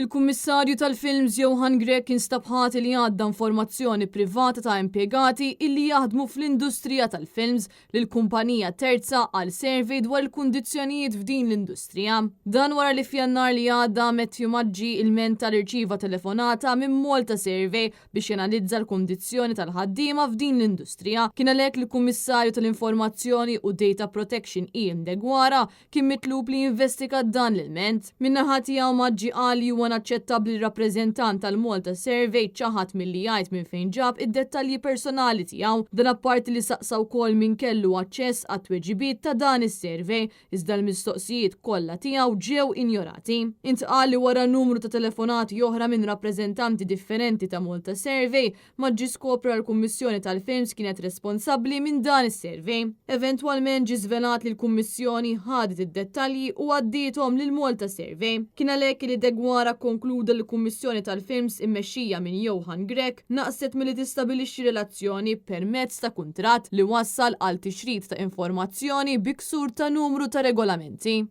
Il-Kummissarju tal-Films Johann Grech instab ħati li għadda informazzjoni privata ta' impjegati illi jaħdmu fl-industrija tal-films lil kumpanija terza għal survey dwar il-kundizzjonijiet f'din l-industrija. Dan wara li f'Jannar li għadda Matthew Maggi ilmenta li rċieva telefonata minn Malta Survey biex janalizza l-kundizzjoni tal-ħaddiema f'din l-industrija. Kien għalhekk li l-Kummissarju tal-Informazzjoni u Data Protection Ian Deguara kien mitlub li jinvestiga dan l-ilment. Min-naħa tiegħu, Maggi qal li huwa inaċċettabbli li rappreżentant tal-Malta Survey ċaħad milli jgħid minn fejn ġab id-dettalji personali tiegħu. Dan apparti li saqsa wkoll min kellu aċċess għat-tweġibiet ta' dan is-survey, iżda l-mistoqsijiet kollha tiegħu ġew injorati. Intqal li wara numru ta' telefonati oħra minn rappreżentanti differenti ta' Malta Survey, Maggi skopra l-Kummissjoni tal-Films kienet responsabbli minn dan is-survey. Eventwalment ġie żvelat li l-Kummissjoni ħadet id-dettalji u għaddiethom lil Malta Survey. Kien għalhekk li Deguara kkonkluda li l-Kummissjoni tal-Films immexxija minn Johann Grech naqset milli tistabilixxi relazzjoni permezz ta' kuntratt li wassal għal tixrid ta' informazzjoni bi ksur ta' numru ta' regolamenti.